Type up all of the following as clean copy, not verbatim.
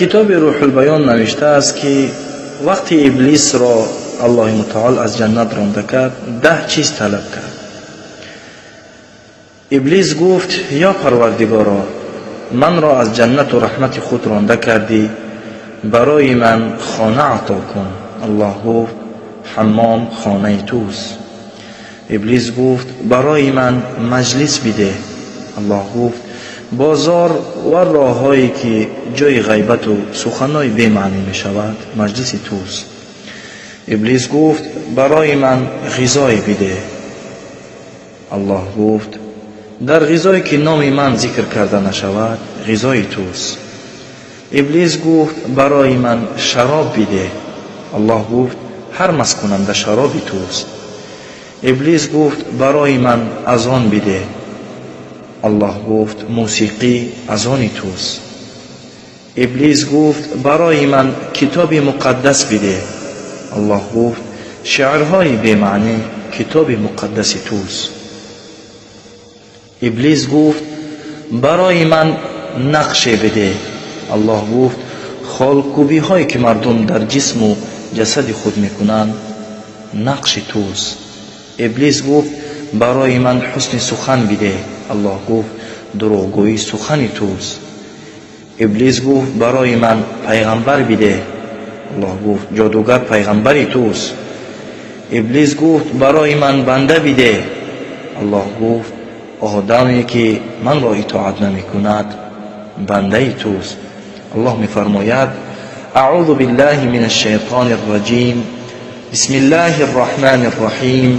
Китоби Рӯҳулбаён навиштааст, ки вақте Иблисро Аллоҳи Мутаол аз ҷаннат ронда кард, 10 чиз талаб кард. Иблис гуфт: «Ё Парвардигоро, манро аз ҷаннату раҳмати худ ронда кардӣ, барои ман хона ато кун». Аллоҳ гуфт: «Ҳаммом хонаи туст». Иблис гуфт: «Барои ман маҷлис бидеҳ». Аллоҳ гуфт: «Бозор ва роҳҳое ки ҷои ғайбату суханҳои бемаънӣ мешавад, маҷлиси туст». Иблис гуфт: «Барои ман ғизое бидеҳ». Аллоҳ гуфт: «Дар ғизое ки номи ман зикр карда нашавад, ғизои туст». Иблис гуфт: «Барои ман шароб бидеҳ». Аллоҳ гуфт: «Ҳар масткунанда шароби туст». Иблис гуфт: «Барои ман азон бидеҳ». Аллоҳ гуфт: «Мусиқӣ азони туст». Иблис гуфт: «Барои ман китоби муқаддас бидеҳ». Аллоҳ гуфт: «Шеърҳои бемаънӣ китоби муқаддаси туст». Иблис гуфт: «Барои ман нақше бидеҳ». Аллоҳ гуфт: «Холкӯбиҳое ки мардум дар ҷисму ҷасади худ мекунанд, нақши туст». Иблис гуфт: «Барои ман ҳусни сухан бидеҳ». Аллоҳ гуфт: «Дурӯғгӯӣ сухани туст». Иблис гуфт: «Барои ман пайғамбар бидеҳ». Аллоҳ гуфт: «Ҷодугар пайғамбари туст». Иблис гуфт: «Барои ман банда бидеҳ». Аллоҳ гуфт: «Одаме ки манро итоат намекунад, бандаи туст». Аллоҳ мефармояд: أعوذ بالله من الشيطان الرجيم، بسم الله الرحمن الرحيم.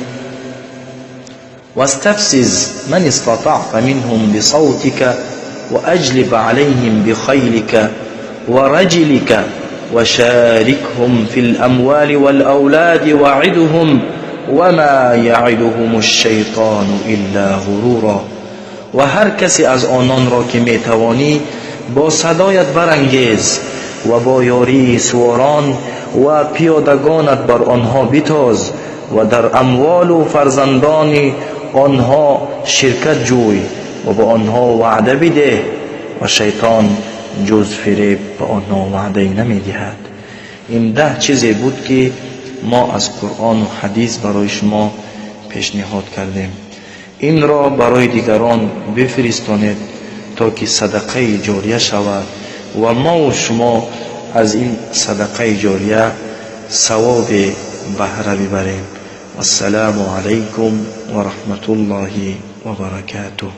واستفزز من استطعت منهم بصوتك وأجلب عليهم بخيلك ورجلك وشاركهم في الأموال والأولاد وعدهم وما يعدهم الشيطان إلا غرورا. Ва ҳар касе аз ононро ки метавонӣ, бо садоят барангез ва бо ёрии суворон ва пиёдагонат бар онҳо битоз ва дар амволу фарзандони онҳо ширкат ҷӯй ва ба онҳо ваъда бидеҳ, ва шайтон ҷуз фиреб ба онҳо ваъдае намедиҳад. Ин 10 чизе буд, ки мо аз Қуръону ҳадис барои шумо пешниҳод кардем. Инро барои дигарон бифиристонед, то ки садақаи ҷория шавад ва мову шумо аз ин садақаи ҷория савобе баҳра бибарем. Вассалому алайкум ва раҳматуллоҳи ва баракатуҳ.